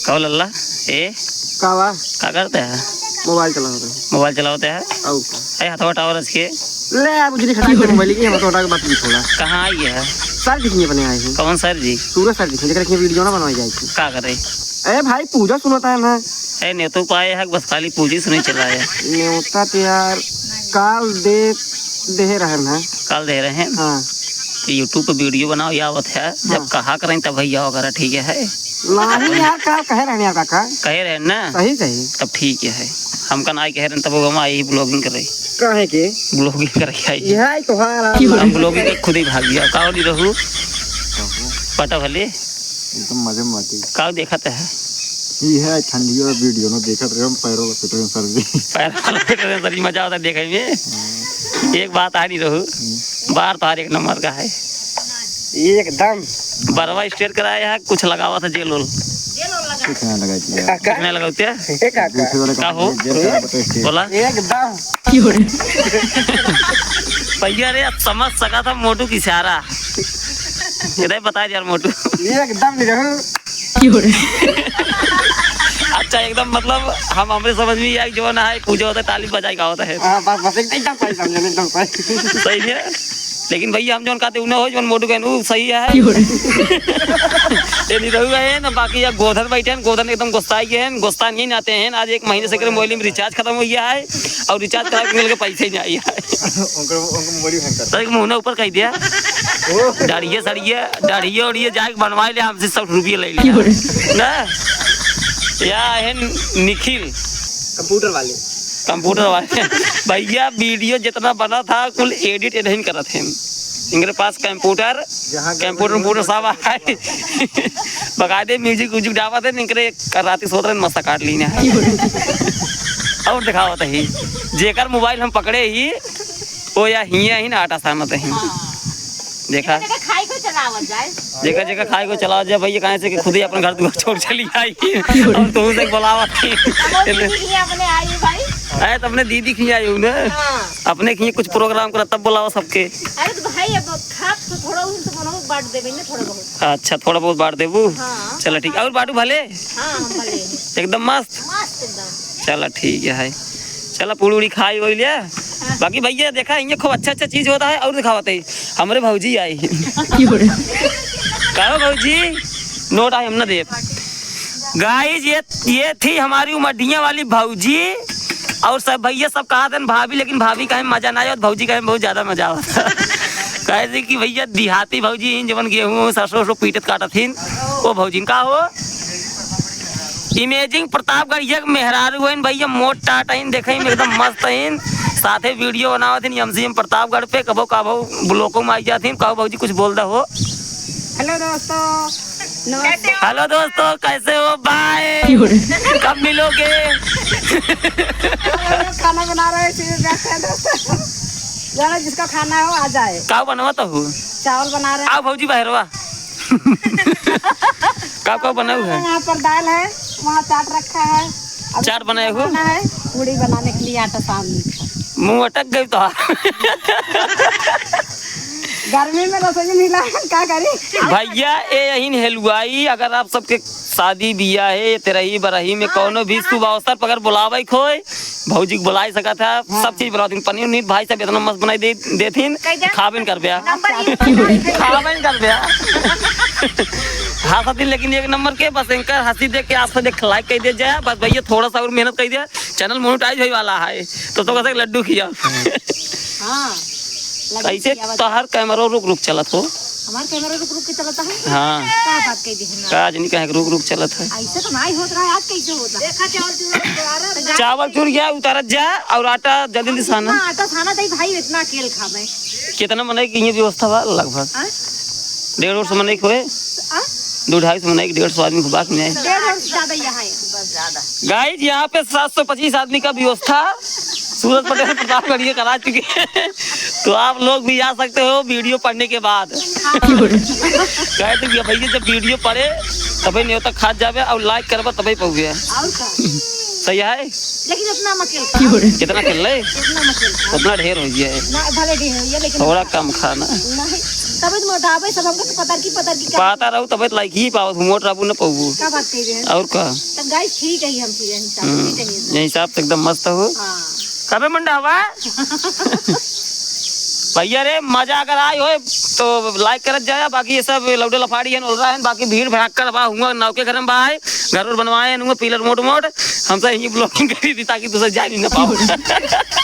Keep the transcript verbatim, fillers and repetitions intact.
कहो लल्ला, ए, का बा? का करते हैं? मोबाइल चलावत है। मोबाइल चलावते हैं? अउ का? ए, हथवा टावर रच के। ले, आप उजली खटाक के मोबाइल की, हम हथवा टाक बात नहीं छोड़ा। कहाँ आई है? सर जी अपने आए हैं। कौन सर जी? सूरज सर जी, जेकरे के वीडियो ना बनवाई जाए थी। का करे? ए भाई, पूजा सुनता है ना। ए, नेवतो पाए है, बस खाली पूजी सुनी चला है। नेवता तो यार, काल दे, दे रहे हैं। काल दे रहे हैं? हाँ। तो YouTube पे वीडियो बनाओ, या आवत है, जब हाँ। कहा करें तब भैया वगैरह, ठीक है? नहीं यार, का कहे रहने यार काका? कहे रहे ना? सही, सही। तब ठीक है। हमका ना कहे रहे, तब वो हम आई vlogging करे। काहे के? Vlogging करे आई। यह आई तोहार। हम vlogging के खुद ही भाग गया। का हो नहीं रहू? पटा भले? एकदम मजे में बाटी। का देखत है? ये है ठंडी और वीडियो में देखत रहे हम पैरों में पिट रहे हैं सर जी। पैरों में पिट रहे हैं सर जी, मजा आवता है देखे में। हाँ। एक बात आ नहीं रहू। हम्म। बार तार एक नंबर का है। एकदम। बरवा स्ट्रेट कराया है, कुछ लगावा था जेल ओल। कुछ ना लगाई थी यार। काका। कुछ ना लगाते हैं? ए काका। दूसरे वाले का हो? कंपनी जेल का बता स्ट्रेट। बोला? एकदम। भैया रे, अब समझ सका था मोटू की इशारा। इधर बता यार मोटू। एकदम नहीं रहू। अच्छा, एकदम मतलब हम हमरे समझ में आए, जो ना है, पूजा होता है, ताली बजाए का होता है। हाँ, बस, बस, एकदम सही समझे, एकदम सही। सही है। लेकिन भैया, हम जौन कहते, उ ना हो, जौन मोटू कहन, उ सही है। ये नहीं रहू है ना, बाकी या गोधन बैठे हैं, गोधन एकदम गुस्साई गए हैं, गुस्सा नहीं आते हैं। आज एक महीने से करे मोबाइल में recharge खत्म हो गया है और recharge करा के मिल के पैसे ही नहीं आई है। उनको, उनको मोबाइल हैंग कर। तो एक मुंह ना ऊपर कह दिया। ओ। दाढ़िए सड़िए, दाढ़िए उड़िए जाके बनवाए ले, हमसे सौ रुपये ले लिया। ना? या है निखिल। कंप्यूटर वाले। कंप्यूटर वाले। भैया, वीडियो जितना बना था, कुल एडिट इन्हीं करत हैं। इनके पास कंप्यूटर, जहाँ कंप्यूटर, कंप्यूटर सब है। बकायदे म्यूजिक व्यूजिक डालत हैं, इनके कर राती सोत रहे, मस्ता काट लीने हैं। और दिखावत ही, जेकर मोबाइल हम पकड़े ही, ओ या हिया ही ना आटा सानत ही। हाँ। देखा? जेका जेका खाई को चलावत जाए। जेका जेका खाई को चलावत जाए भैया, काहे से कि खुद ही अपन घर दुआर छोड़ चली आई। और तू से बोलावत ही। अब वो दीदी ही अपने आई भाई। अरे, तो अपने दीदी की आई हूँ ना। हाँ। अपने की कुछ प्रोग्राम करा तब बोलावा सबके। अरे तो भाई, अब खाब तो थोड़ा उन तो मनो बांट देबे ना, थोड़ा बहुत। अच्छा, थोड़ा बहुत बांट देबू। हाँ। चला ठीक। और बाटू भले? हाँ, हम भले। एकदम मस्त? मस्त एकदम। चला ठीक है। चला पूड़ी उड़ी खाई वही लिया। हाँ। बाकी भैया देखा, ये खूब अच्छा अच्छा चीज होता है और दिखावत ही। हमरे भौजी आई। का हो भौजी? नोट आई हम ना देब। गाइस, ये, ये थी हमारी उमडिया वाली भौजी। और सब भैया सब कहा देन भाभी, लेकिन भाभी कहे मजा ना आवत, भौजी कहे बहुत ज्यादा मजा आवत। कहे से कि भैया देहाती भौजी ही, जवन गेहूं सरसों सरसों पीटत काटत ही, वो भौजी का हो। Amazing प्रतापगढ़, ये मेहरारू हइन भैया, मोट टाट हइन, देखे में एकदम मस्त हइन, साथे वीडियो बनावत हइन एमसीएम प्रतापगढ़ पे, कबो कबो ब्लॉगों में आई जात हइन। कहो भौजी, कुछ बोल दो हो। हेलो दोस्तों, नमस्ते। हेलो दोस्तों, कैसे हो? बाय। कब मिलोगे? हम लोग खाना बना रहे हैं, इसीलिए बैठे हैं दोस्तों। जाना जिसका खाना हो, आ जाए। का बनवा तो हो? चावल बना रहे हैं। आओ भौजी, बहरवा। का का बनाऊ है? यहाँ पर दाल है, वहाँ चाट रखा है। अब चाट बनाए हो? बनाना है, पूड़ी बनाने के लिए आटा सान लीजिए। मुंह अटक गई तो। गर्मी में रसोई में हिला, का करी? भैया, ए यहीन हेलुआई, अगर आप सबके शादी बियाह है, तेरही बरही में हाँ, कौनो भी हाँ। शुभ अवसर पर अगर बुलावे खोए, भौजी के बुलाई सकत है, हाँ। सब चीज बनावत हिन। पनीर उनीर भाई सब इतना मस्त बनाई दे, देथिन, कह दे। खाबे न करबे। नंबर एक पे डाल दे। खाबे न करबे। हंसत हिन लेकिन एक नंबर के, बस इनकर हंसी देख के आप सब देख like कह दे जाए। बस भैया थोड़ा सा और मेहनत कह दे, channel monetize होए वाला है, तो तो कहते लड्डू खिया। हाँ, लड्डू कैसे खियावत। तोहर कैमरा रुक रुक चलत हो? हमार कैमरा रुक रुक के चलत है? हाँ। का बात कह दी है ना? का जनी कहे रुक रुक चलत है? ऐसे तो नहीं होत रहा है, आज कैसे होता है? देखा चावल चूर के आ रहा है। चावल चूर गया, उतारत जा और आटा जल्दी जल्दी साना। इतना आटा साना दे भाई, इतना अकेल खाबे। कितना मनई की ये व्यवस्था बा लगभग? हाँ? डेढ़ सौ मनई के होए? हाँ? दो ढाई सौ मनई के, डेढ़ सौ आदमी को बाकी नहीं। डेढ़ सौ से ज्यादा यहाँ है। गाइस, यहाँ पे सात सौ पच्चीस आदमी का व्यवस्था सूरज पटेल प्रतापगढ़ ये करा चुके हैं। तो आप लोग भी आ सकते हो वीडियो पढ़ने के बाद। हाँ। कहे थे कि भैया जब वीडियो पढ़े तबे न्योता खात जावे और like करबा तबे पहुँचे। और का? सही है? लेकिन इतना मत खेल। कितना खेल ले? इतना मत खेल। उतना ढेर हो गया है। ना, भले ढेर हो गया, लेकिन थोड़ा कम खाना। नहीं। तबे तो मोटाबे सब, हमका तो पतरकी पतरकी का। पाता रहू तबे तो लाइक ही पावत हूँ, मोट रहू न पाऊ। का बात कह रहे हैं? और का? तब गाइस ठीक है, हम ठीक है, हिसाब से हम्म, ठीक है। ये हिसाब से एकदम मस्त हो। हाँ। कबे मंडा हवा? भैया रे, मजा अगर आए होए तो लाइक करत जाया, बाकी ये सब लौडे लफाड़ी हैं, ओल रहा है, बाकी भीड़ भड़ाका बा हुआ, नौके घर में बा है, घर और बनवाए हैं, हुआ पिलर मोट मोट, हमसे यही ब्लॉगिंग करी थी ताकि दूसरा जाए नहीं ना पाओ।